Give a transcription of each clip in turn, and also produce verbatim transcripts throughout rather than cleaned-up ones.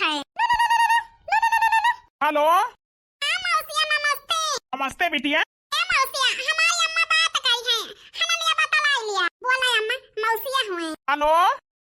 है। हेलो। हाँ मौसिया, नमस्ते। नमस्ते बिटिया। ए मौसिया, हमारी अम्मा बात करी है, हनन लिया बतलाई लिया। बोला अम्मा, मौसिया हुए। हेलो।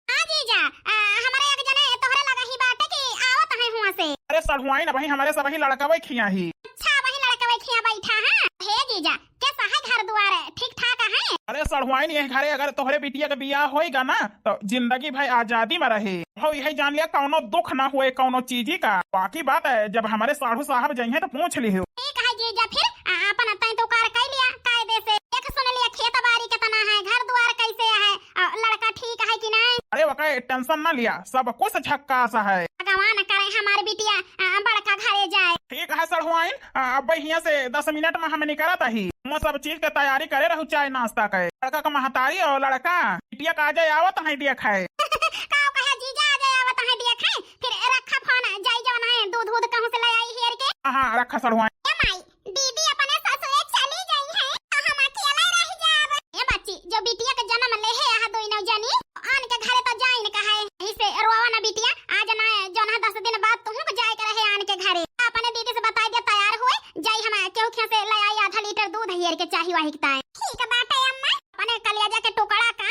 हाँ जीजा, आ, हमारे एक जने तोहरे लगा ही बाटे कि आवत है हुआ से। अरे सढ़ुआइन, अबहीं हमरे सबही लड़कवे खिया ही। अच्छा, वही लड़कवे खिया बैठा है। हे जीजा, कैसा है घर दुआर, ठीक ठाक है? अरे सढ़ुआइन, यह घरे अगर तोहरे बिटिया के बियाह होइगा ना, तो जिंदगी भर आजादी में रहे। हो यही जान लिया, कौनो दुख ना हुए कौनो चीजी का। बाकी बात है, जब हमरे साढ़ू साहब जइहें तो पूछ लिहो। ठीक है जीजा, फिर आ, अपन तय तो कार कई लिया कायदे से। देख सुन लिया, खेत बारी कितना है, घर दुआर कैसे है, आ, लड़का ठीक है कि नहीं? अरे वका टेंशन ना लिया, सब कुछ झक्कास है। भगवान करे हमार बिटिया, आ, बड़का घरे जाए। ठीक है सढ़ुआइन, आ, अब हियां से दस मिनट में हम निकलत ही। हम सब चीज के तैयारी करे रहू, चाय नाश्ता के। लड़का का महतारी और लड़का बिटिया का आ जाए, आवत है देख है। का कहे जीजा, आ जाए, आवत है देख है, फिर रखा फोन, जाई जवन है दूध दूध कहूँ से ले आई हेर के। हाँ, हाँ, रखा सढ़ुआइन। ए माई, दीदी अपने ससुरे चली गई है, तो हम अकेले रह जाब। ए बच्ची, जो बिटिया के जन्म ले है, आहा दोनों जनी, आन के घरे तो जाइन कहे। इसे रोवा ना बिटिया, आज ना, जौन है दस दिन बाद तुहूँ को जाए के रहे आन के घरे। अपने दीदी से बताई दे, तैयार हुए, जाई हम केहू खिया से ले आई आधा लीटर दूध हेर के चाही वाही के ताई। ठीक बाटे अम्मा। अपने कलियाजा के टुकड़ा का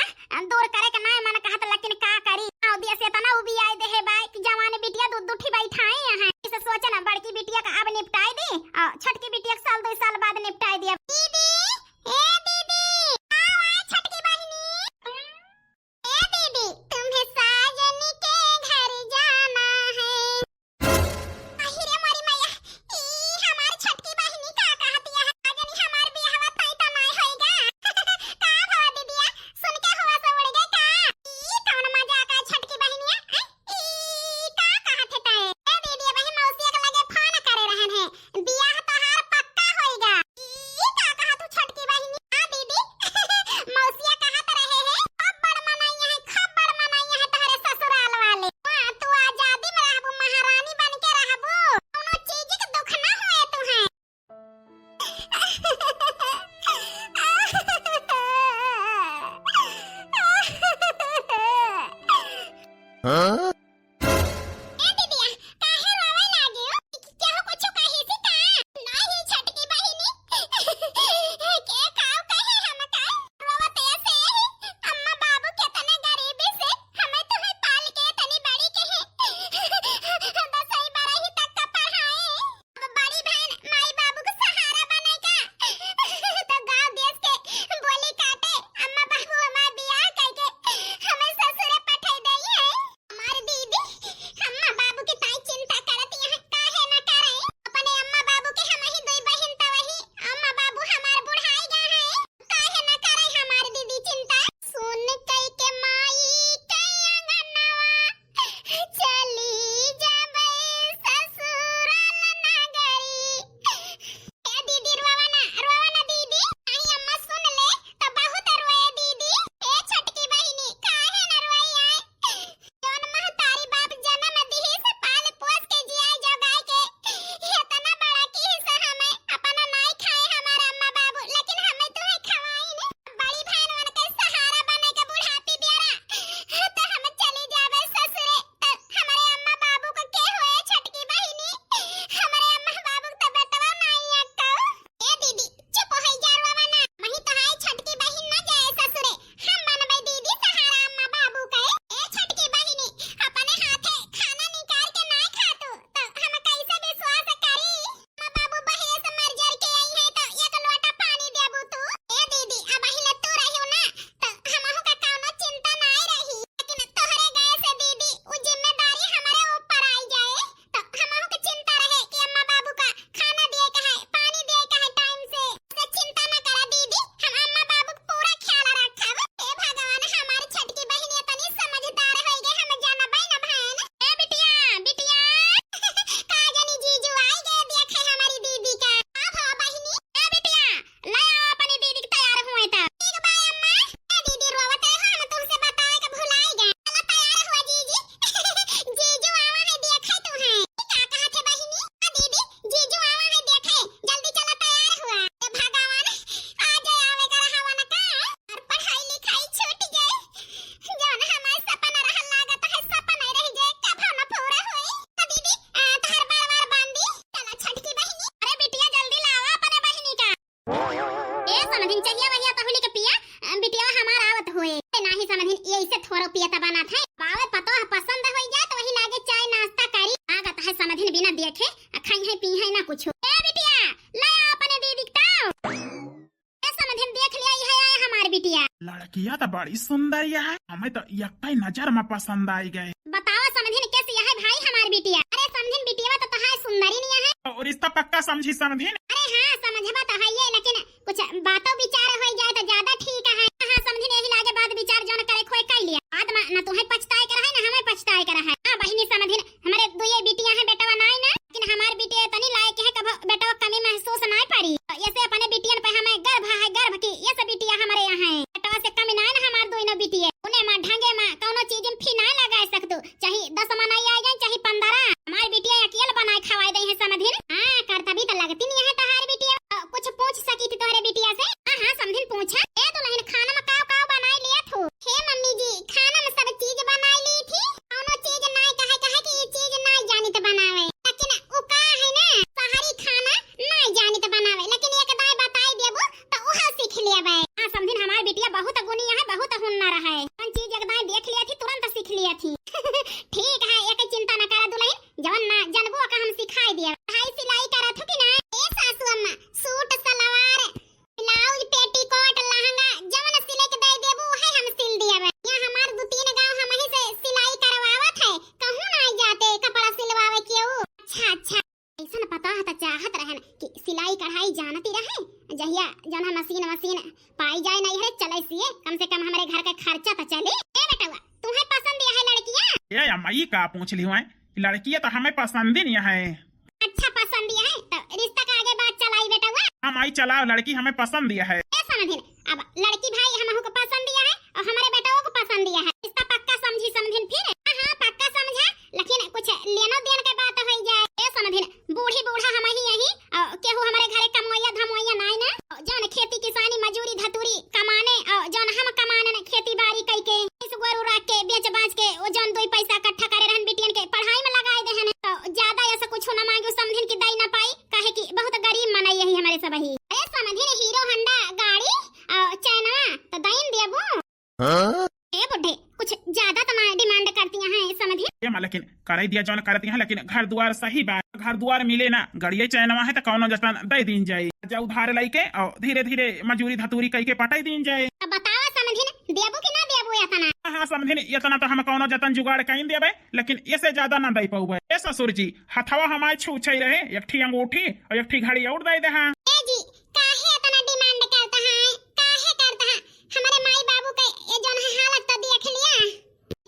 दूर करे के ना मन कहत, लेकिन का करी? आओ दिया से तना उबी आए देहे बाई कि जवान बिटिया दूध दुठी बैठाए यहाँ। इसे सोचे ना बड़की बिटिया का अब निपटाई दी और छोटकी बिटिया के साल दो साल बाद निपटाई दिया। दीदी, ए दीदी, आओ, आओ छोटकी बहिनी। ए दीदी, तुम्हें साजन के घर जाना है। अहि रे मोरी मैया, ई हमार छोटकी बहिनी का कहतिया है? साजन हमार बियाहवा तय त नाय होइगा। का भवा दीदिया, सुन के हुआ से उड़ गए का? ई कौन मजाक है छोटकी बहिनिया? हैं? ई का कहत है तय? ए दीदी, वही मौसिया के लगे फोन करे रहन है। बियाह तोहार पक्का होइगा। ई का कहत हूँ छोटकी बहिनी? हाँ दीदी, मौसिया कहत रहे हैं, खूब बड़ मनइया है, खूब बड़ मनइया है तोहरे ससुराल वाले। हाँ, तू आजादी में रहबू, महारानी बन के रहबू, कौनो चीज के दुख ना हुए तुहें। हाँ? ए दीदिया, काहे रोवे लागियो? केहू कुछु कही सी का? नाही छोटकी बहिनी। के काव कहे हमका? रोवत ऐसे ही, अम्मा बाबू केतने गरीबी से हमें तुहे पाल के इतनी बड़ी कहे। दसई बारही तक का पढ़ाए। अब बड़ी बहन माई बाबू के सहारा बने का? तो गांव देश के बोली काटे, अम्मा बाबू हमार बियाह करके हमें ससुरे पठाई दई है। हमार देखे, आ खाई है, पी है ना कुछ। ए बिटिया, ले आ अपने दीदी के ताव। ए समधिन, देख लिया, ई है, है हमार बिटिया। लड़किया तो बड़ी सुंदर है, हमें तो यक्कै नजर में पसंद आई गए। बतावा समधिन, कैसी है भाई हमार बिटिया? अरे समधिन, बिटिया तो तहार सुंदरी नहीं है। तो रिश्ता पक्का समझी समधिन? अरे हाँ, समझबा तो है ये, लेकिन कुछ बातो विचार हो जाए तो ज्यादा ठीक है। हाँ समधिन, यही लागे बात विचार जौन करे खोए कर लिया। बाद में ना तुहे पछताए के रहे, ना हमें पछताए के रहे। हाँ बहिनी समधिन, हमारे दुए बिटिया हैं, बेटवा नाई ना, लेकिन हमार बिटिया इतनी लायक है, कभो बेटवा कमी महसूस नाई पड़ी। ऐसे अपने बिटियन पे हमें गर्व है, गर्व की ये सब बिटिया हमारे यहाँ है। बेटवा से कमी नाई ना हमार दोनों बिटिया। उन्हें माँ ढंगे माँ कौनो चीज में फी नाई लगा सकतू, चाहे दस मनई आ जाए, चाहे पन्द्रह, हमार बिटिया अकेल बनाए खवाए दे है समधिन। हाँ, करतबी तो लगती नहीं है तहार बिटिया। अ, कुछ पूछ सकी थी तोहरे बिटिया से? हाँ, हाँ, समधिन पूछा। ए दुल्हन, खाना में काव काव बनाई लिया थू? हे मम्मी जी, खाना में सब चीज बनाई ली थी। कौनो चीज नाई कहे, कहे कि ये चीज नाई जानी तो बनावे। लेकिन उ का है ना, शहरी खाना नाई जानी तो बनावे, लेकिन एक दाई बताई देबू तो उहा सीख लेबे। हाँ समधिन, हमार बिटिया बहुत गुनिया है, बहुत हुन्नर है। कौन चीज एक दाई देख लिया थी, तुरंत सीख लिया थी। ठीक है, एक चिंता न करा दुल्हन, जवन ना जानबू ओका हम सिखाई दिया। भाई सिलाई करत हो कि ना? ए सासू अम्मा, सूट सलवार, ब्लाउज, पेटीकोट, लहंगा, जवन सिले के दे देबू, उहे हम सिल दिया बे। यहाँ हमार दू तीन गाँव हम ही से सिलाई करवावत है, कहूँ ना जाते कपड़ा सिलवावे केहू। अच्छा, अच्छा। ऐसन पता है तो चाहत रहन कि सिलाई कढ़ाई जानती रहे, जहिया जौन है मशीन वशीन पाई जाए नहीं है, चले सिए, कम से कम हमारे घर का खर्चा तो चले। ए बेटवा, तुम्हें पसंद यह है लड़कियाँ? ए अम्मा, ई का पूछ ली हुआ? लड़कियाँ तो हमें पसंद ही नहीं है। अच्छा, पसंद ही है, तो रिश्ता का आगे बात चलाई बेटवा। हम आई चलाओ, लड़की हमें पसंद ही है। ए समधिन, अब लड़की भाई हमहू को पसंद ही है और हमारे बेटवो को पसंद ही है। रिश्ता पक्का समझी समधिन फिर? हाँ, हाँ, पक्का समझा, लेकिन कुछ लेनो देन के बात हो जाए। ए समधिन, बूढ़ी बूढ़ा हम ही यही, और केहू हमारे घरे कमवैया धमवैया नाई ना। और जौन खेती किसानी मजूरी धतूरी कमाने, और जौन हम कमाने न खेती बाड़ी कई के, इस गोरू रख के बेच बाच के वो जौन दो पैसा इकट्ठा करे रहन बिटियन के पढ़ाई में लगाए दे हन, तो ज्यादा ऐसा कुछ ना मांगे समधिन की दई ना पाई, काहे कि बहुत गरीब मनई यही हमारे सब ही। अरे समधिन, हीरो होंडा गाड़ी और चैनवा तो दईन देबू। हाँ? ए बुढ़े, कुछ ज्यादा तो ना डिमांड करती हैं समधिन? ए माँ, लेकिन करे दिया जौन करती हैं, लेकिन घर दुआर सही बा, घर दुआर मिले ना, गड़िए चैनवा है तो कौनो जतन दे दीन जाए, जा उधार लइके और धीरे धीरे मजूरी धतूरी कई के पटाई दीन जाए। अब बतावा समधिन, देबू कि ना देबू इतना? हाँ, हाँ समधिन, इतना तो हम कौनो जतन जुगाड़ कईन देबे, लेकिन ऐसे ज्यादा ना दे पाऊबे। ए ससुर जी, हथवा हमार छूछे रहे, एक ठी अंगूठी और एक ठी घड़ी और दे दे। हाँ। ए जी, काहे इतना डिमांड करता है? काहे करता है? हमारे माई बाबू के ये जौन है हालत तो देख लिया,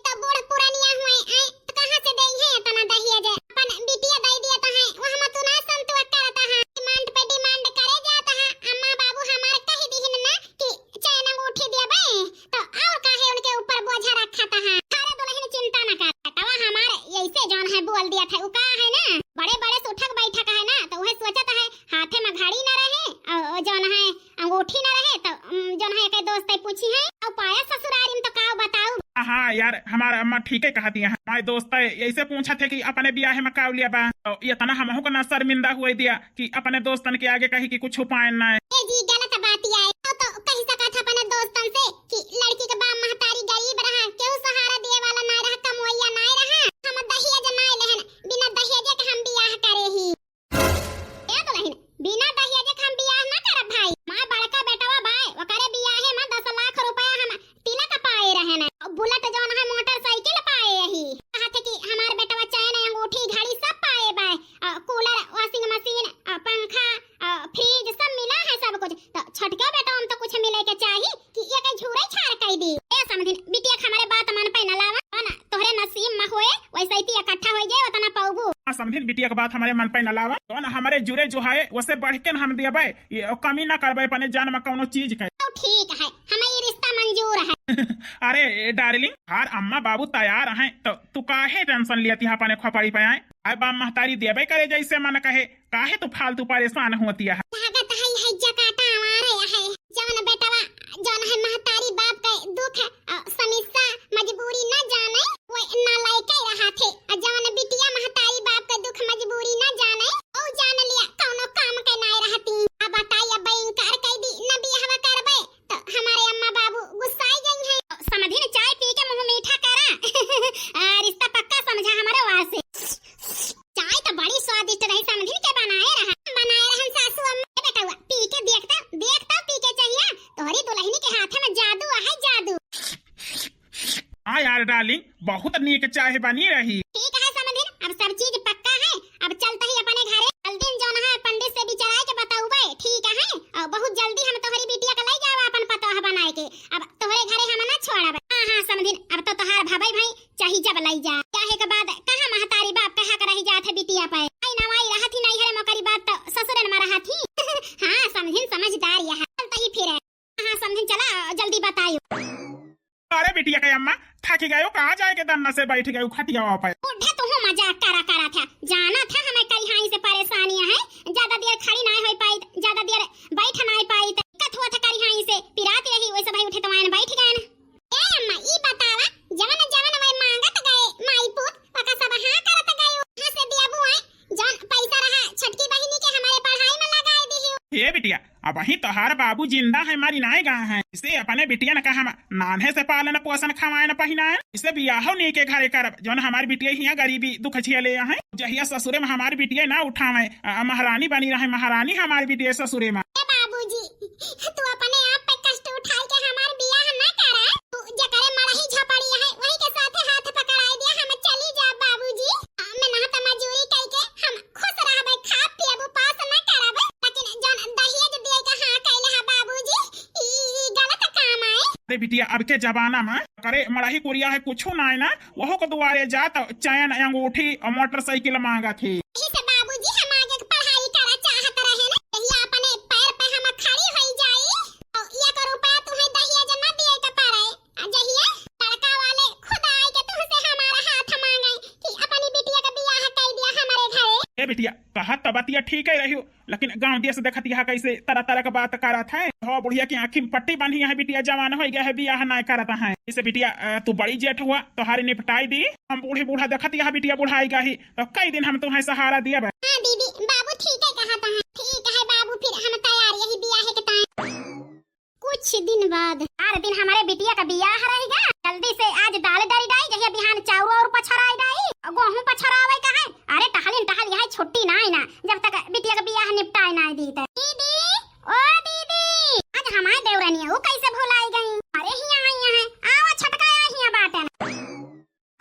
तो बूढ़ पुरानिया हुए आए, तो कहाँ से दे है इतना दहेज? अपन बिटिया दे दिया तो है, वो हम तू ना संतुआ करता है, डिमांड पे डिमांड करे जाता है। अम्मा बाबू हमार कह दिहिन ना कि चैन अंगूठी देबे, तो और काहे उनके ऊपर बोझा रखा था? अरे दुल्हन चिंता न कर, बेटवा हमार ऐसे जौन है बोल दिया था, वो का है ना, बड़े बड़े से उठक बैठक है ना, तो वह सोचत है हाथे में घड़ी न रहे और जौन है अंगूठी न रहे, तो उम, जौन है के दोस्त है पूछी है, और पाया ससुरारी में तो का बताऊ। हाँ यार, हमार अम्मा ठीके कहती है, हमारे दोस्त है ऐसे पूछा थे कि अपने बियाह में का लिया बा, तो इतना हमहू को ना शर्मिंदा हुए दिया कि अपने दोस्तन के आगे कही कि कुछ उपाय ना है। ए जी, गलत बात आए। तो, तो कही सकत है अपने दोस्तन से कि लड़की के बाप महतारी गरीब रहा, केहू सहारा दिए वाला ना रहा, कमवैया ना रहा। हम दहेज ना लेहन, बिना दहेज के हम बियाह करे ही। ए दुल्हन, बिना दहेज के हम बियाह ना करब भाई। माँ बड़का बेटवा बाय, ओकरे बियाहे में दस लाख रुपया हम तिलक पाए रहे न, बुलेट जौन है मोटरसाइकिल पाए यही। कहत है कि हमार बेटवा चैन अंगूठी घड़ी सब पाए बाय, और कूलर, वॉशिंग मशीन, और पंखा, और फ्रिज सब मिला है सब कुछ। तो छोटके बेटवा में तो कुछ मिले के चाही कि ये कहीं झूरे छाड़ कह दी। ए समधिन, बिटिया के हमारे बात मन पे न लावा, है ना? तोहरे नसीब में होए, वैसे ही ती इकट्ठा हो जाए, उतना पाऊबू। हाँ समधिन, बिटिया के बात हमारे मन पे न लावा, तो ना हमारे जुरे जो है, वैसे बढ़ के न हम देबे, ये कमी ना करबे, अपने जान में कौनो चीज के। तो ठीक है, हमें ये रिश्ता मंजूर है। अरे डार्लिंग, हर अम्मा बाबू तैयार हैं, तो तू काहे टेंशन लिया थी अपने खोपड़ी पे आए? आए बाप महतारी देबे करे जैसे मन कहे, काहे तू फालतू परेशान होती है? लागत है, है जकाटा हमारे है, जौन बेटवा, जौन है महतारी बाप के दुख, अ, समस्या, मजबूरी न जाने, वो ना लायक रहा थे, अ, जौन बिटिया महतारी बाप के दुख मजबूरी न जाने, ओ जान लिया कौनो काम के नाय रहती। अब बताई, अब इनकार कह दी, न बियाहवा करबे, तो हमारे अम्मा बाबू गुस्साई गई हैं। समधिन, चाय पी के मुंह मीठा करा। आ, रिश्ता पक्का समझा हमारे वास्ते। चाय तो बड़ी स्वादिष्ट डार्लिंग, बहुत नीक चाय बनी रही। ठीक है समधिन, अब सब चीज पक्का है, अब चलत ही अपने घरे। जल्दी जौन है पंडित से बिचराए के बतउबे, ठीक है? और बहुत जल्दी हम तोहरी बिटिया के लइ जाब अपन पतोह बनाए के। अब तोहरे घरे हम ना छोड़ब। हाँ, हाँ समधिन, अब तो तोहार भबई भाई चाही जब लइ जा। चाहे के बाद कहाँ महतारी बाप कहा के रहि जात है बिटिया पे। आई ना आई रहत ही नहीं है, मोकरी बात तो ससुरन में रहत ही। हाँ समधिन समझदार यह। चलत ही फिर। हाँ समधिन चला, जल्दी बतायो। अरे बिटिया के अम्मा, थक गयो, कहाँ जाए के दन्ना से बैठ गयो खटियावा पे। बुढ़े तुहू मजाक करा करा था, जाना था हमें कई हाई से परेशानी है, ज्यादा देर खड़ी नाहीं होई पाई, ज्यादा देर बैठ नाहीं पाई, दिक्कत हुआ था कई हाई से, पिरात यही वैसे भाई उठे तो आयन बैठ गए ना। ए अम्मा, ई बतावा, जवन जवन वे मांगत गए माई पूत, ओका सब हाँ करत गए, हाँ से दिया बुआई, जौन पैसा रहा छोटकी बहिनी के हमारे पढ़ाई में लगाए दिहियो। हे बिटिया, अबहीं तोहार बाबू जिंदा है, मरि नाय गा है। इसे अपने बिटियन का हम नान्हे से पालन पोषण खवाएन पहिनाएन। इसे बियाहो नीके घरे करब, जौन हमार बिटिया हियाँ गरीबी दुख झेले हैं। जहिया ससुरे में हमार बिटिया ना उठावे, अ, महारानी बनी रहे, महारानी हमार बिटिया ससुरे में। ए बाबूजी, तू अपने आप पे कष्ट उठाई के हमार बियाह ना करा। तू जेकरे मड़ही झपड़ी है, वही के साथे हाथ पकड़ाई दिया, हम चली जा बाबूजी। हम ना त मजूरी कई के हम खुश रहबे, खाब पियब, उपास ना करब, लेकिन जौन दहेज दिए के हाँ कैले है बाबूजी, ई, ई गलत काम है। अरे बिटिया, अब के जमाना में करे मड़ही कुरिया है कुछ ना है ना, वहू के दुआरे जात चैन, अंगूठी और मोटरसाइकिल मांगत ही। यही से बाबूजी हम आगे के पढ़ाई करा चाहत रहे ना, यही अपने पैर पे हम खड़ी होई जाई, और एक रुपया तुम्हें दहेज ना दिए के पड़े। आ जहिया लड़का वाले खुद आए के तुमसे हमारा हाथ मांगे कि अपनी बिटिया का बियाह कर दिया हमारे घरे। ए बिटिया, कहत तो बतिया ठीक है रही हो, लेकिन गांव देश देखत यहाँ कैसे तरह तरह के बात करत है। हो बुढ़िया की आँखी में पट्टी बांधी है, बिटिया जवान हो गया है, बियाह ना करत है। इसे बिटिया, अ, तू बड़ी जेठ हुआ, तोहारी निपटाई दी। हम बूढ़ी बूढ़ा देखत यहाँ बिटिया बुढ़ाई गई, तो कई दिन हम तुम्हें सहारा दिया बा। हाँ दीदी, बाबू ठीक है कहत है। ठीक है बाबू, फिर हम तैयार यही बियाह के ताई। कुछ दिन बाद। चार दिन हमारे बिटिया का बियाह रहेगा, जल्दी से आज दाल डरी डाई, जहिया बिहान चाउर और पछराई डाई, गोहूं पछरावे का है। अरे टहलिन टहल यहाँ छुट्टी नाई ना, जब तक बिटिया का बियाह निपटाए नाई दी त। दीदी, ओ दीदी, आज हमारे देवरनिया वो कैसे भुलाई गई? अरे हिया आई है, आवा छोटका हिया बाटे ना।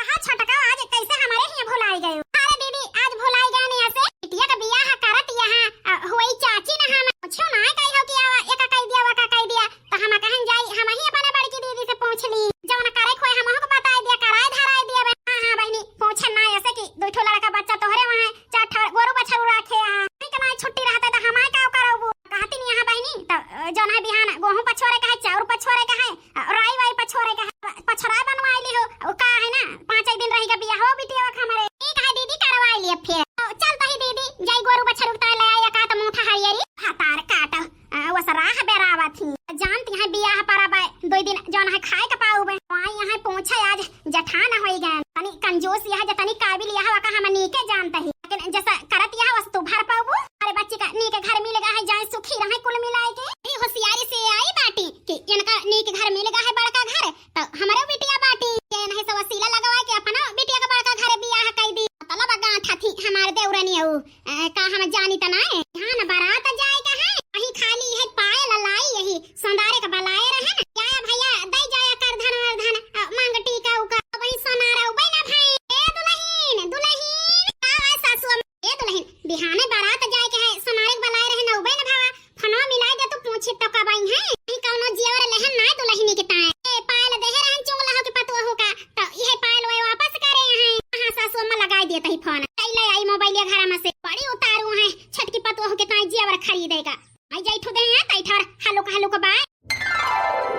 कहा छोटका आज कैसे हमारे हिया भुलाई गयो? अरे दीदी, आज भुलाई गए नहीं ऐसे। बिटिया का बियाह करत यहाँ, अ, हुई चाची न हम। पूछो ना कही हो कि आवा, एका कही दिया, वका कही दिया। तो हम कहन जाई, हम ही अपने बड़की दीदी से पूछ ली। जौन करे खोए हम को बताई दिया, कराए धराए दिया बे। हाँ, हाँ बहिनी, पूछन ना ऐसे कि दो ठो लड़का बच्चा तोहरे वहाँ, चार ठो गोरू बछरू रखे हैं। नहीं कनाई छुट्टी रहता तो हमारे का करबू? कहती नहीं यहाँ बहिनी, तो, अ, जौन है बिहान गोहूं पछोरे का है, चाउर पछोरे का है, अ, राई वाई पछोरे का है, पछोरा बनवाई ली हो। वो का है ना, पाँच एक दिन रही का बियाह हो बिटिया का हमारे। ठीक है दीदी, करवाई लिए फिर। तो चलता ही दीदी, जाई गोरू बछरू के ताई ले आई, का तो मुंह था हरियरी, हतार काट। आ, वस राह बेरावत ही। जानती हैं बियाह पर अब दो दिन जौन है खाए के पाउबे। वहाँ यहाँ पूछे आज जठान होई गए। तनी कंजूस यह, जतनी काबिल यह, वका हम नीके जानते ही। लेकिन जैसा करत यह वस तू भर पाउबू। अरे बच्ची का नीके घर मिल गया है, जाए सुखी रहे कुल मिलाए के। ई होशियारी से आई बाटी कि इनका नीके घर मिल गया है बड़का घर, तो हमरे बिटिया बाटी। ये नहीं से वसीला लगवाए के अपना बिटिया का बड़का घर बियाह कर दी। मतलब गांठ थी हमारे देवरनी हऊ। ए, का हम जानी त नाय? हाँ न, बारात जाए का है। वही खाली है पायल लाई, यही सोनारे का बलाए रहे न। जाया भैया, दे जाया कर धन वर धन, अ, मांग टीका उका। वही सोनारा उबे ना भाई। ए दुलहिन, दुलहिन, का है सासु अम्मा? ए दुलहिन, बिहाने बारात जाए के है, सोनारे का बलाए रहे न उबे ना भावा। फनवा मिलाए दे तो पूछी तो कब आई है। ई कौनो जेवर लेहन ना दुलहिनी के ताए। ए, पायल देहे रहन चुंगला हो के पतुआ हो का, तो इहे पायल वे वापस करे हैं। हाँ, सासु अम्मा लगाई दिए तही फोन। तई ले आई मोबाइल या घर में से। बड़ी उतारू है, छटकी पतुआ हो के ताए जेवर खरीदेगा। आई जाई ठो दे हैं, तई ठर हलुक हलुक बाय।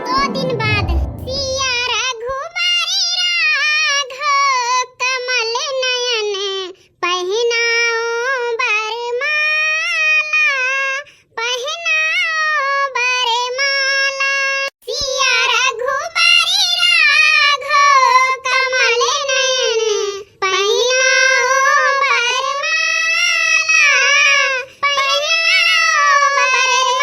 दो दिन बाद। सिया रघुबारी राघव कमल नयन पहिनाओ बरमाला, पहिनाओ बरमाला। सिया रघुबरी राघव कमल नयन पहिनाओ बरमाला, पहिनाओ बरमाला।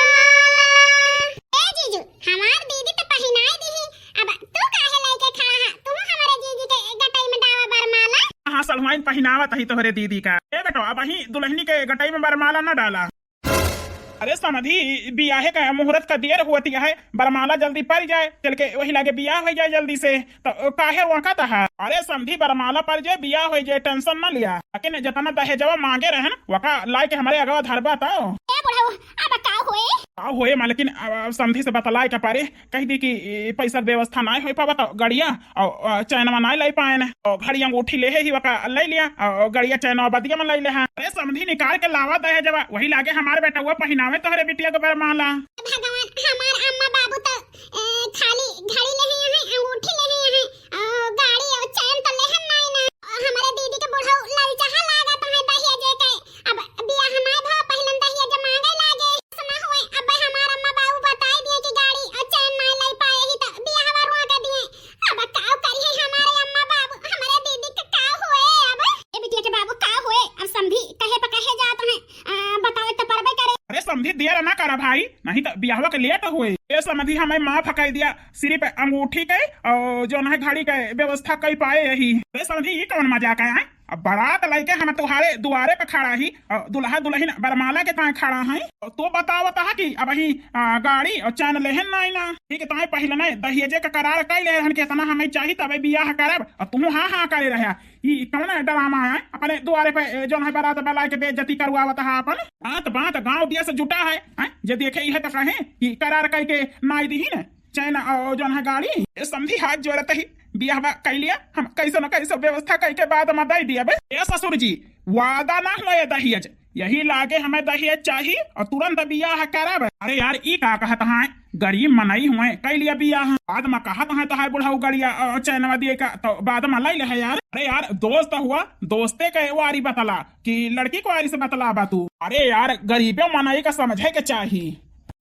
ए जीजू, हमार दीदी तो पहिनाए दी ही, अब तू काहे लेके खड़ा है? तू हमारे जीजी के गटई में डावा बरमाला। हाँ, सलवाइन पहिनावत ही तोहरे दीदी का। ए बेटो, अबहीं दुलहिनी के गटई में बरमाला न डाला। अरे समधी, बियाहे का मुहूर्त का देर होती है, बरमाला जल्दी पड़ जाए, चल के वही लागे बियाह हो जाए जल्दी से। तो काहे रोकत है? अरे समधी, बरमाला पड़ जाए, बियाह हो जाए, tension ना लिया। लेकिन जितना दहेजवा मांगे रहे ना, वका लाए के हमरे अगवा धरबा तो। ए बुढ़ऊ, अब का होए? का होए मालकिन, अब, अब समधी से बतलाए के परे, कह दी कि ए, पैसा के व्यवस्था ना हो पावा तो गड़िया और, अ, चैनवा ना ले पाए न, और घड़ी अंगूठी ले ही वका ले लिया, और गड़िया चैनवा बदिया में ले ले है। अरे समधी, निकाल के लावा दहेजवा, वही लागे हमारे बेटवा पहिनावे तोहरे बिटिया के बरमाला। भगवान, हमार अम्मा बाबू तो, ए, खाली घड़ी ले ही है, अंगूठी ले ही है, और गाड़ी और चैन तो लेहन नाई ना। और हमारे दीदी के बुढ़ऊ ललचाहा लागत है दहेजे के। अब बियाह ना भा, पहिलन दहेज मांगे लागे। ऐसा ना होए, अब हमार अम्मा बाबू बताई दिए कि गाड़ी और चैन ना ले पाए ही तो बियाहवा रोक दिए। अब का करिए हमारे अम्मा बाबू, हमारे दीदी का का होए अब? ए बिटिया के बाबू का होए? अब समधी कहे पे कहे जात हैं, आ, बताओ तो परबे करे। अरे समधी, देर ना करा भाई, नहीं तो बियाहवा के लेट होए। ए समधी, हमें माफ कर दिया, सिर्फ अंगूठी के और जो है घड़ी के व्यवस्था कर पाए यही। अरे समधी, ये कौन मजाक है, हैं? अब बारात लेके हम तुम्हारे दुआरे पे खड़ा ही और दुल्हा दुल्हन बरमाला के ताए खड़ा हैं, और तू बतावत है कि अब ही, आ, गाड़ी और चैन लेहन ना आई ना, ठीक है, ताए पहले ना दहेजे का करार कर ले रहन के इतना हमें चाहिए तबे बियाह करब, और तू हाँ हाँ करे रहे। ई कौन ड्रामा है? अपने दुआरे पे, ए, जौन है बारात बलाए के बेइज्जती करवावत है अपन। बात बात गाँव दिया से जुटा है, हैं? जे देखे इहे तो कहे कि करार कई के नाई दीही न चैन और जौन है गाड़ी। ए समधी, हाथ जोड़त ही बियाहवा कई लिया, हम कैसे न कैसे व्यवस्था कई के बाद में दे दिया बे। ए ससुर जी, वादा ना हुआ ये दहेज, यही लागे हमें दहेज चाहिए और तुरंत बियाह करब। अरे यार, ई का कहत हैं? गरीब मनई हुए, कई लिया बियाह। बाद में कहत हैं तो है बुढ़ऊ गड़िया, अ, चैनवा दिए का, तो बाद में ले ले है यार। अरे यार, दोस्त हुआ, दोस्ते के वारी बतला कि लड़की को वारी से बतला बा तू। अरे यार, गरीबे मनई का समझे के चाही।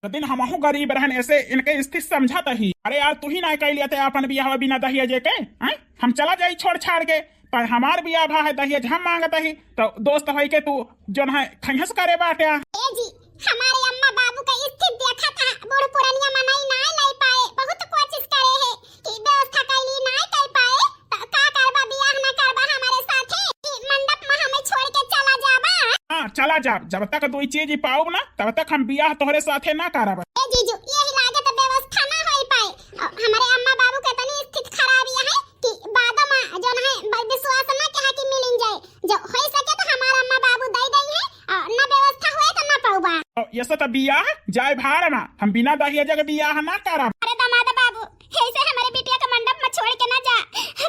तो दिन हमहू गरीब रहन, ऐसे इनके स्थिति समझत ही। अरे यार, तू ही ना कई लिया ते अपन बियाह बिना दहेज के, हैं? हम चला जाई छोड़ छाड़ के, पर हमार बियाह भा है, दहेज हम मांगत ही, तो दोस्त होई के तू जौन है खैहस करे बाटे। ए जी, हमारे अम्मा बाबू का स्थिति देखा था, बूढ़ पुरनिया मनई ना लाई पाए, बहुत कोशिश करे है कि व्यवस्था कैली ना कर पाए, तो का करबा, बियाह ना करबा हमारे साथे कि मंडप में हमें छोड़ के चला जाबा? हाँ, चला जाब, जब तक दो चीज पाऊब ना, तब तक हम बियाह तोहरे साथे ना करब। ए जीजू, यही लागत व्यवस्था ना होई पाए। अ, हमारे अम्मा बाबू के तनी स्थिति खराब है कि बादो में जौन है ब-, विश्वास ना कहा कि मिलिन जाए। जो होई सके तो हमार अम्मा बाबू दे दई है, अ, ना व्यवस्था होए तो ना पाऊबा। अ, ऐसे तो बियाह जाए भाड़ में, हम बिना दहेज के बियाह ना करब। अरे दामाद बाबू, ऐसे हमारे बिटिया के मंडप में छोड़ के ना जा।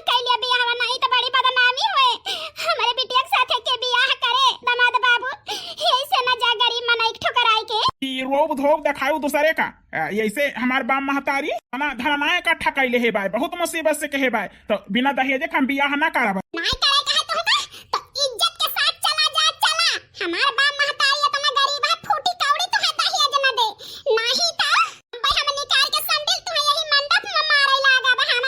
कैलिया बियाह नहीं तो बड़ी बदनामी होए। हमारे बिटिया के साथे के बियाह करे दामाद बाबू, ऐसे ना जा गरीब मनई के ठुकराई के। ई रोब धोब देखाऊ दूसरे का। आ, ऐसे हमार बाप महतारी अपना धरना इकट्ठा कैले हे बाय, बहुत मुसीबत से कहे बाय, तो बिना दहेजे के हम बियाह ना करब। नाय करे कहे तुमका, तो इज्जत के साथ चला जा, चला। हमार बाप महतारी इतना गरीब है, फूटी कौड़ी तुहे दहेज न दे। नाही तो अबे हम निकाल के संडिल तुहे यही मंडप में मारे लागब हम।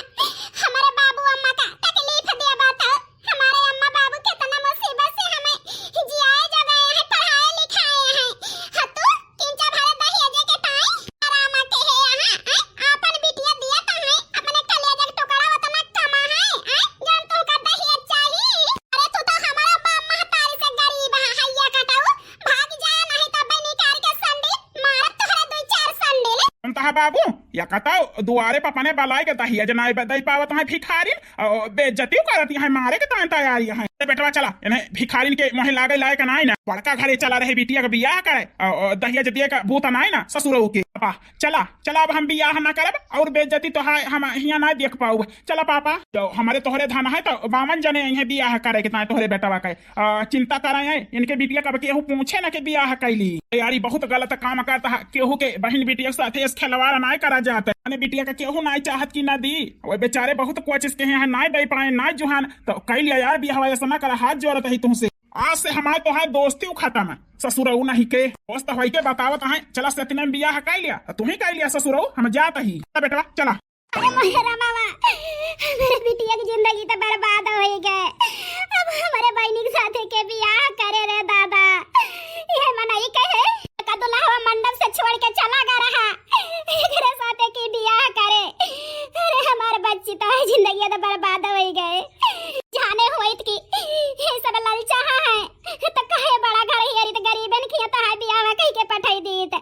हमारे बाबू अम्मा का तकलीफ देबा तो। हमारे अम्मा बाबू कितना मुसीबत से हमें जियाए जगाए हैं, पढ़ाए लिखाए हैं। हाँ, तू किंचा भरे दहेजे के ताई आराम के है यहाँ, हैं? आपन बिटिया दिया तो है, अपने कलेजा के टुकड़ा उतना कमा है, हैं? जौन तुमका दहेज चाही? अरे तू तो हमारा बाप महतारी से गरीब है, हैया कटाऊ, भाग जा, नहीं तो अबे निकाल के संडिल मारब तोहरा दो चार संडिल। सुनता है बाबू, या कटाऊ दुआरे पर अपने बलाए के दहेज ना दे पावत है भिखारिन, और बेइज्जती करत है, मारे के तान तैयारी है। ए बेटवा चला, इन्हें भिखारिन के मोहे लागे लायक नाई ना। बड़का घरे चला रहे बिटिया के बियाह करे, और दहेज दिए का भूत नाई ना ससुरऊ के। पापा चला, चला, अब हम बियाह ना करब और बेइज्जती तो है, हम हियां ना देख पाऊब। चला पापा, तो हमारे तोहरे धन है तो बावन जने इन्हें बियाह करे के तान तोहरे बेटवा के। आ, चिंता करे है, इनके बिटिया कब केहू पूछे ना के बियाह कैली। यार, ई बहुत गलत काम करता है, केहू के बहिन बिटिया के साथे ऐसे खिलवाड़ ना करा जाता है। अपने बिटिया का केहू ना चाहत कि ना दी, वो बेचारे बहुत कोशिश के हैं, ना दे पाए, ना जुहान, तो कैलिया यार बियाह, ऐसा ना करा, हाथ जोड़त ही तुमसे। आज से हमारे तो है दोस्ती खत्म है, ससुरऊ नहीं के। दोस्त होई के बतावत है, चला सतने में बियाह कैलिया, तू ही कैलिया ससुरऊ, हम जात ही। बेटवा चला। अरे मोहे रामावा, हमारे बिटिया की जिंदगी तो बर्बाद हो ही गए। अब हमारे बहिनी के साथे के बियाह करे रे दादा। ये मनई कहे का दुल्हवा मंडप से छोड़ के चला गया रहा, एकरे साथे के बियाह करे। अरे हमारे बच्ची तो है, जिंदगी तो बर्बाद हो ही गए। जाने होइत कि ये सब ललचाहा है, तो कहे बड़ा घर हियरी तो गरीबन किया तो है बियाह कह के पठाई दीत।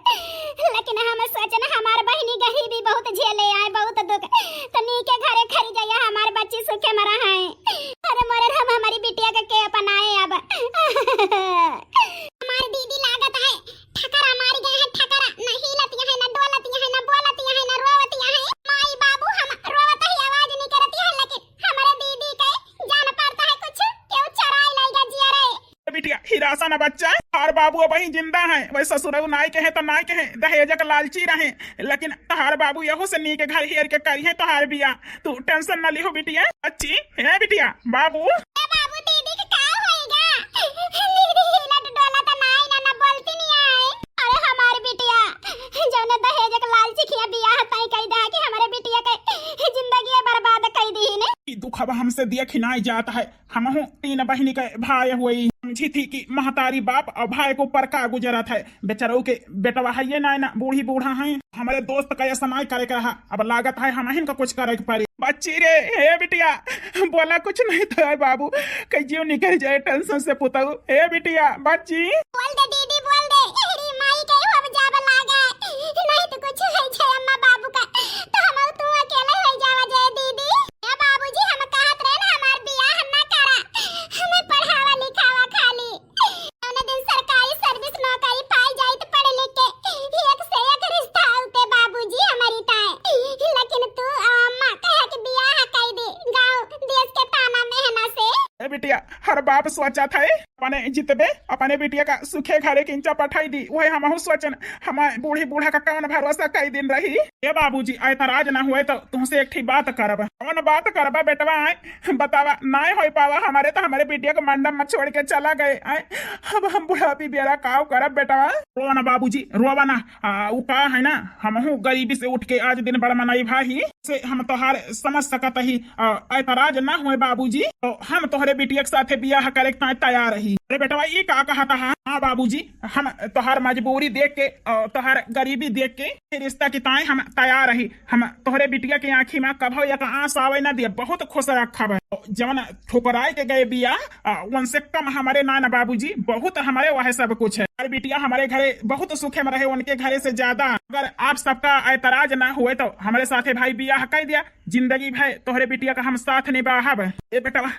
हमार दीदी लागत है ठकरा मारी गए हैं, ठकरा। न हिलतिया है, न डोलतिया है, न बोलतिया है, न रोवतिया है। माई बाबू हम रोवत ही आवाज नहीं करती है, लेकिन हमारे दीदी के जान पड़ता है कुछ, क्यों चराई लाइगा जिया रे। ए बिटिया, हिरासा न बच्चा, तोहार बाबू अबहीं जिंदा हैं। वै ससुरऊ नाई के हैं त नाई के हैं, दहेजक लालची रहे, लेकिन तोहार बाबू यहू से नीक घर हेर के करिहैं तोहार बियाह। तू tension न लिहो बिटिया। बच्ची, ए बिटिया, बाबू। ए बाबू, दीदी के का होइगा? दीदी हिलत डोलत नाई ना, ना बोलती नहीं आए। अरे हमार बिटिया, जौने दहेजक लालची खिया बियाह तय कई दे कि हमरे बिटिया के जिंदगी बर्बाद कई दीन। ई दुखवा हमसे देखी नाई जात है। हमहू तीन बहिनी के भाई हुई। समझी थी कि महतारी बाप और भाई के ऊपर का गुजरत है। बेचारऊ के बेटवा है ये ना, ना बूढ़ी बूढ़ा है। हमरे दोस्त का ऐसा नाई करे के रहा, अब लागत है हमहिन का कुछ करे के पड़ी। बच्ची रे, हे बिटिया, बोला कुछ नहीं तो है बाबू, कहीं जीव निकल जाए tension से पुतऊ। हे बिटिया, बच्ची। बोल दे दीदी, बोल दे। एहरी माई के अब जाब लागे, नहीं तो कुछ है छे अम्मा बाबू का, तो हम तू अकेले हो जावा जाए दीदी। ए बाबूजी, हम कहत रहे ना, हमार बियाह ना करा, हमें पढ़ावा लिखावा खाली। जौने दिन सरकारी service नौकरी पाई जाई त पढ़ लिख के एक से एक रिश्ता आउते बाबूजी हमारी ताए। लेकिन तू अम्मा कहे कि बियाह कई दे, गाँव देश के ताना मेहना से। ए बिटिया, हर बाप सोचत है अपने जितबे, अपने बिटिया का सुखे घरे किंचा पठाई दी, वही हमहू सोचन। हमार बूढ़ी बूढ़ा का कौन भरोसा कई दिन रही। ए बाबूजी, ऐतराज ना हुए तो तुमसे एक ठी बात करब। कौन बात करबा बेटवा? आए बतावा, नाय होई पावा हमारे तो हमारे बिटिया के मंडप में छोड़ के चला गए। आए, अब हम बुढ़ापी बेरा काव करब बेटवा? रोवा ना बाबूजी, रोवा ना। आ, उ का है ना, हमहू गरीबी से उठ के आज दिन बड़ मनई भाई से हम तोहार समझ सकत ही। आ, ऐतराज ना हुए बाबूजी, तो हम तोहरे बिटिया के साथे बियाह करे के ताई तैयार ही। अरे बेटवा, ई का कहत हा? हाँ बाबूजी, हम तोहार मजबूरी देख के, आ, तोहार गरीबी देख के रिश्ता की ताई हम तैयार ही। हम तोहरे बिटिया के आँखी में कभो एक आँस आवे न दिए, बहुत खुश रखब। जवन ठुकराए के गए बिया, आ, उनसे कम हमारे ना न बाबूजी, बहुत हमारे वह सब कुछ है। हमारे बिटिया हमारे घरे बहुत सुखे में रहे, उनके घरे से ज्यादा। अगर आप सबका ऐतराज ना हुए तो हमारे साथे भाई बियाह कर दिया, जिंदगी भर तोहरे बिटिया का हम साथ निभाहब। ए बेटवा,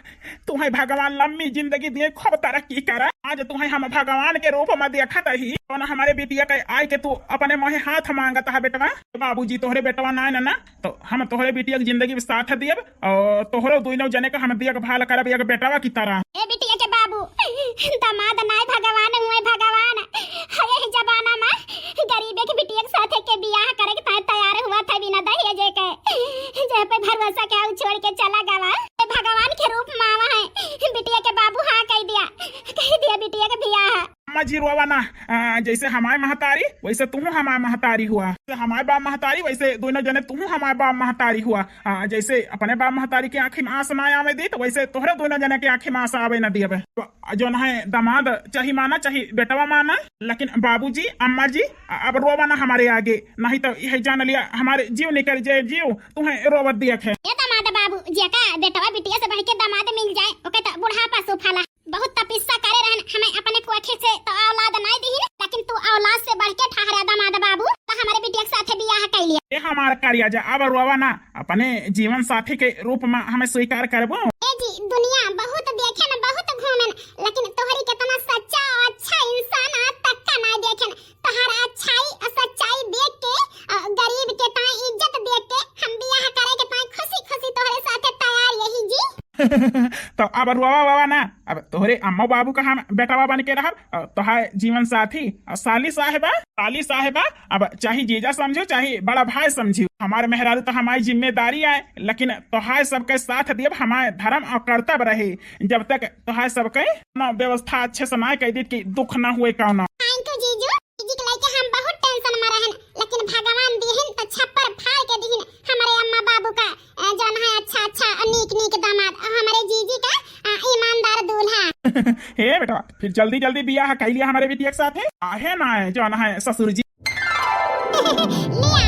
तुम्हें भगवान लम्मी जिंदगी दिए, खूब तरक्की करा। आज तुम्हें हम भगवान के रूप में देखत ही, कौन हमारे बिटिया के आए के तू अपने मुँहे हाथ मांगत है बेटवा। बाबूजी तोहरे बेटवा ना न ना, तो हम तोहरे बिटिया के जिंदगी में साथ दियब और तोहरो दोनों जने का हम देखभाल करब एक बेटवा की तरह। ए बिटिया के बाबू, दामाद नाय भगवान हुए भगवान। हये जमाना में गरीबे के बिटिया के साथे के बियाह करे के ताई तैयार हुआ था बिना दहेजे के, जे पे भरोसा के आऊ छोड़ के चला गवा। ए भगवान के रूप में आवा है, बिटिया के बाबू हाँ कह दिया, कह दिया बिटिया के बियाह। अम्मा जी रोवा ना, आ, जैसे हमारे महतारी वैसे तुहू हमारे महतारी हुआ, जैसे हमारे बाप महतारी वैसे दोनों जने तुहू हमारे बाप महतारी हुआ। आ, जैसे अपने बाप महतारी के आँखी में आँस ना आवे दी तो वैसे तोहरे दोनों जने के आँखी में आँस आवे ना दियब। तो जौन है दामाद चाहे माना चाहे बेटवा माना, लेकिन बाबूजी अम्मा जी, आ, अब रोवा ना हमारे आगे, नहीं तो यह जान लिया हमारे जीव निकल जाए जीव, तुम्हें रोवत दिया है। ए दामाद बाबू, जेका बेटवा बिटिया से बढ़ के दामाद मिल जाए, ओके तो बुढ़ापा सुफाला। बहुत तपस्या करे रहन, हमें अपने कोखे से तो औलाद नाय दिहिन, लेकिन तू औलाद से बढ़ के ठहरा दामाद बाबू, तो हमारे बिटिया के साथे बियाह कर लिया। ए हमार करिया जा, अब रोवा ना, अपने जीवन साथी के रूप में हमें स्वीकार करबो। ए जी, दुनिया बहुत देखेन, बहुत घूमेन, लेकिन तोहरी कितना सच्चा और अच्छा इंसान आज तक का ना देखेन। तोहर अच्छाई और सच्चाई देख के, अ, गरीब के ताई इज्जत देख के हम बियाह करे के ताई खुशी खुशी तोहरे साथे तैयार यही जी। तो अब रोवा वोवा ना, अब तोहरे अम्मा बाबू का हम बेटवा बन के रहब, अ, तोहार जीवन साथी, अ, साली साहेबा, साली साहेबा, अब चाहे जीजा समझो चाहे बड़ा भाई समझो, हमार मेहरारू तो हमारी जिम्मेदारी आए, लेकिन तोहार सबके साथ दियब हमार धर्म और कर्तव्य रहे। जब तक तोहार सबके ना व्यवस्था अच्छे से ना कह दी कि दुख ना हुए कौनो। Thank you जीजू, जीजी के लेके हम बहुत tension में रहन, लेकिन भगवान दिहिन तो छप्पर फाड़ के दिहिन हमारे अम्मा बाबू का, अ, जौन है अच्छा अच्छा और नीक नीक दामाद और हमारे जीजी का, अ, ईमानदार दूल्हा। हे बेटवा, फिर जल्दी जल्दी बियाह कर लिया हमारे बिटिया के साथ है, आहे ना है जौन है ससुर जी। ले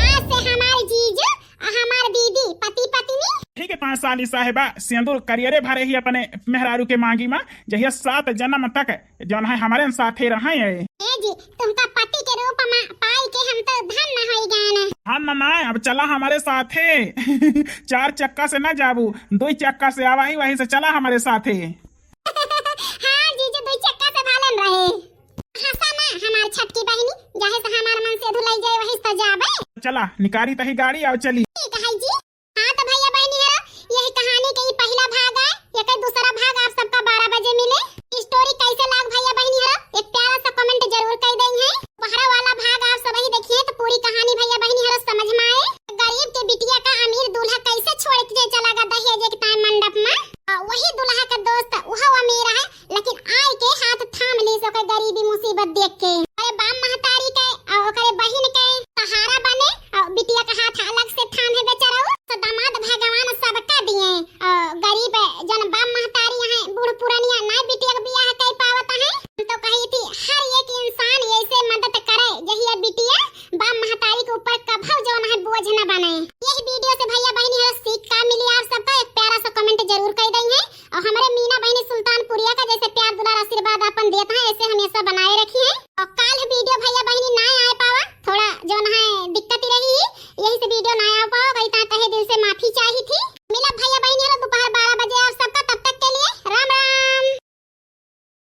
आज से हमार जीजू और हमार दीदी पति पत्नी। ठीक है, पाँच साली साहेबा, सिंदूर करियरे भरे ही अपने मेहरारू के मांगी में, जहिया सात जन्म तक जौन है हमारे साथे रहे है। ए जी, तुमका पति के रूप में पाई के हम तो धन्य होई गए। धन्य ना, अब चला हमारे साथे। चार चक्का से ना जाबू, दो चक्का से आवा ही, वहीं से चला हमारे साथे। हाँ जीजू, दो चक्का से भले चला, निकारी तही गाड़ी, आओ चली। ठीक है जी। हाँ तो भैया बहिनी हरो, यही कहानी के ई पहिला भाग आए, एकर दूसरा भाग आप सबका बारह बजे मिले। स्टोरी कैसे लाग भैया बहिनी हरो, एक प्यारा सा कमेंट जरूर कर देइहैं। पहरा वाला भाग आप सबही देखिहैं तो पूरी कहानी भैया बहिनी हरो समझ में आए। गरीब के बिटिया का अमीर दूल्हा कैसे छोड़ के चला गा दहेज के ताय मंडप में। आ, वही दूल्हा का दोस्त वह अमीर है, लेकिन आय के हाथ थाम लीस ओकर गरीबी मुसीबत देख के। अरे बाप महतारी के और ओकरे बहिन के सहारा बने और बिटिया का हाथ अलग से थाम है बेचारा। तो दामाद भगवान सबका दिए और गरीब जन बाप महतारी हैं, बूढ़ पुरानिया ना बिटिया के बियाह कर पावत हैं। हम तो कही थी हर एक इंसान ऐसे मदद करे जहिया बिटिया बाप महतारी के ऊपर कभव जौन है बोझ न बने। यही वीडियो से भैया बहिनी हरो सीख का मिली आप सबका, एक प्यारा सा कमेंट जरूर कर देइहैं। और हमरे मीना बहिनी सुल्तानपुरिया का जैसे प्यार दुलार आशीर्वाद अपन देत हैं, ऐसे हमेशा बनाए रखिहैं।